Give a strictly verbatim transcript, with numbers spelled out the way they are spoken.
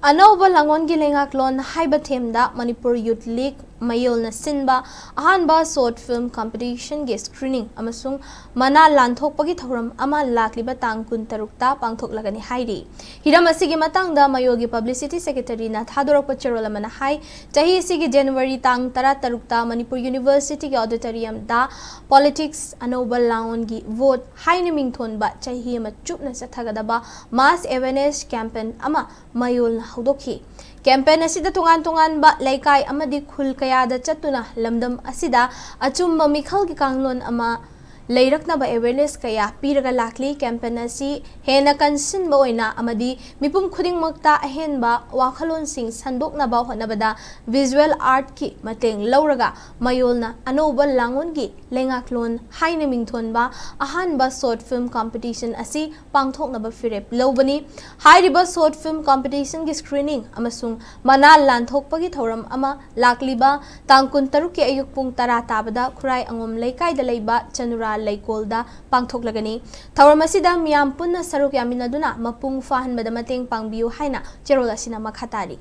ꯑꯅꯧꯕ ꯂꯥꯡꯑꯣꯟꯒꯤ ꯂꯩꯉꯥꯛꯂꯣꯟ ꯍꯥꯏꯕ ꯊꯦꯝꯗ ꯃꯅꯤꯄꯨꯔ ꯌꯨꯠ ꯂꯤꯒ ꯃꯌꯣꯜꯅ ꯁꯤꯟꯕ ꯑꯍꯥꯟꯕ ꯁꯣꯔꯠ ꯐꯤꯜꯝ ꯀꯝꯄꯤꯇꯤꯁꯟꯒꯤ ꯁ꯭ꯀ꯭ꯔꯤꯅꯤꯡ ꯑꯃꯁꯨꯡ ꯃꯅꯥ ꯂꯥꯟꯊꯣꯛꯄꯒꯤ ꯊꯧꯔꯝ ꯑꯃ ꯂꯥꯛꯂꯤꯕ ꯇꯥꯡ ꯀꯨꯟꯇꯔꯨꯛꯇ ꯄꯥꯡꯊꯣꯛꯂꯒꯅꯤ ꯍꯥꯏꯔꯤ꯫ ꯍꯤꯔꯝ ꯑꯁꯤꯒꯤ ꯃꯇꯥꯡꯗ ꯃꯌꯣꯜꯒꯤ ꯄꯕ꯭ꯂꯤꯁꯤꯇꯤ ꯁꯦꯀ꯭ꯔꯦꯇꯔꯤꯅ ꯊꯥꯗꯣꯔꯛꯄ ꯆꯦꯔꯣꯜ ꯑꯃꯅ ꯍꯥꯏ, ꯆꯍꯤ ꯑꯁꯤꯒꯤ ꯖꯅꯋꯥꯔꯤ ꯇꯥꯡ ꯇꯔꯥꯇꯔꯨꯛꯇ ꯃꯅꯤꯄꯨꯔ ꯌꯨꯅꯤꯚꯔꯁꯤꯇꯤꯒꯤ ꯑꯣꯗꯤꯇꯣꯔꯤꯌꯝꯗ ꯄꯣꯂꯤꯇꯤꯛꯁ, ꯑꯅꯧꯕ ꯂꯥꯡꯑꯣꯟꯒꯤ ꯚꯣꯠ ꯍꯥꯏꯅ ꯃꯤꯡꯊꯣꯟꯕ ꯆꯍꯤ ꯑꯃ ꯆꯨꯞꯅ ꯆꯠꯊꯒꯗꯕ ꯃꯥꯁ ꯑꯦꯋꯦꯔꯅꯦꯁ ꯀꯦꯝꯄꯦꯟ ꯑꯃ ꯃꯌꯣꯜꯅ ꯍꯧꯗꯣꯛꯈꯤ꯫ ꯀꯦꯝꯄꯦꯟ ꯑꯁꯤꯗ ꯇꯣꯉꯥꯟ ꯇꯣꯉꯥꯟꯕ ꯂꯩꯀꯥꯏ ꯑꯃꯗꯤ ꯈꯨꯜ ꯀꯌꯥꯗ ꯆꯠꯇꯨꯅ ꯂꯝꯗꯝ ꯑꯁꯤꯗ ꯑꯆꯨꯝꯕ ꯃꯤꯈꯜꯒꯤ ꯀꯥꯡꯂꯣꯟ ꯑꯃ ꯂꯩꯔꯛꯅꯕ ꯑꯦꯋꯦꯔꯅꯦꯁ ꯀꯌꯥ ꯄꯤꯔꯒ ꯂꯥꯛꯂꯤ꯫ ꯀꯦꯝꯄꯦꯟ ꯑꯁꯤ ꯍꯦꯟꯅ ꯀꯟꯁꯤꯟꯕ ꯑꯣꯏꯅ ꯑꯃꯗꯤ ꯃꯤꯄꯨꯝ ꯈꯨꯗꯤꯡꯃꯛꯇ ꯑꯍꯦꯟꯕ ꯋꯥꯈꯜꯂꯣꯟꯁꯤꯡ ꯁꯟꯗꯣꯛꯅꯕ ꯍꯣꯠꯅꯕꯗ ꯚꯤꯖꯨꯑꯦꯜ ꯑꯥꯔꯠꯀꯤ ꯃꯇꯦꯡ ꯂꯧꯔꯒ ꯃꯌꯣꯜꯅ ꯑꯅꯧꯕ ꯂꯥꯡꯑꯣꯟꯒꯤ ꯂꯩꯉꯥꯛꯂꯣꯟ ꯍꯥꯏꯅ ꯃꯤꯡꯊꯣꯟꯕ ꯑꯍꯥꯟꯕ ꯁꯣꯔꯠ ꯐꯤꯜꯝ ꯀꯝꯄꯤꯇꯤꯁꯟ ꯑꯁꯤ ꯄꯥꯡꯊꯣꯛꯅꯕ ꯐꯤꯔꯦꯞ ꯂꯧꯕꯅꯤ꯫ ꯍꯥꯏꯔꯤꯕ ꯁꯣꯔꯠ ꯐꯤꯜꯝ ꯀꯝꯄꯤꯇꯤꯁꯟꯒꯤ ꯁ꯭ꯀ꯭ꯔꯤꯅꯤꯡ ꯑꯃꯁꯨꯡ ꯃꯅꯥ ꯂꯥꯟꯊꯣꯛꯄꯒꯤ ꯊꯧꯔꯝ ꯑꯃ ꯂꯥꯛꯂꯤꯕ ꯇꯥꯡ ꯀꯨꯟꯇꯔꯨꯛꯀꯤ ꯑꯌꯨꯛ ꯄꯨꯡ ꯇꯔꯥ ꯇꯥꯕꯗ ꯈꯨꯔꯥꯏ ꯑꯉꯣꯝ ꯂꯩꯀꯥꯏꯗ ꯂꯩꯕ ꯆꯅꯨꯔꯥ ꯂꯩꯀꯣꯜꯗ ꯄꯥꯡꯊꯣꯛꯂꯒꯅꯤ꯫ ꯊꯧꯔꯝ ꯑꯁꯤꯗ ꯃꯤꯌꯥꯝ ꯄꯨꯟꯅ ꯁꯔꯨꯛ ꯌꯥꯃꯤꯟꯅꯗꯨꯅ ꯃꯄꯨꯡ ꯐꯥꯍꯟꯕꯗ ꯃꯇꯦꯡ ꯄꯥꯡꯕꯤꯌꯨ ꯍꯥꯏꯅ ꯆꯦꯔꯣꯜ ꯑꯁꯤꯅ ꯃꯈꯥ ꯇꯥꯔꯤ꯫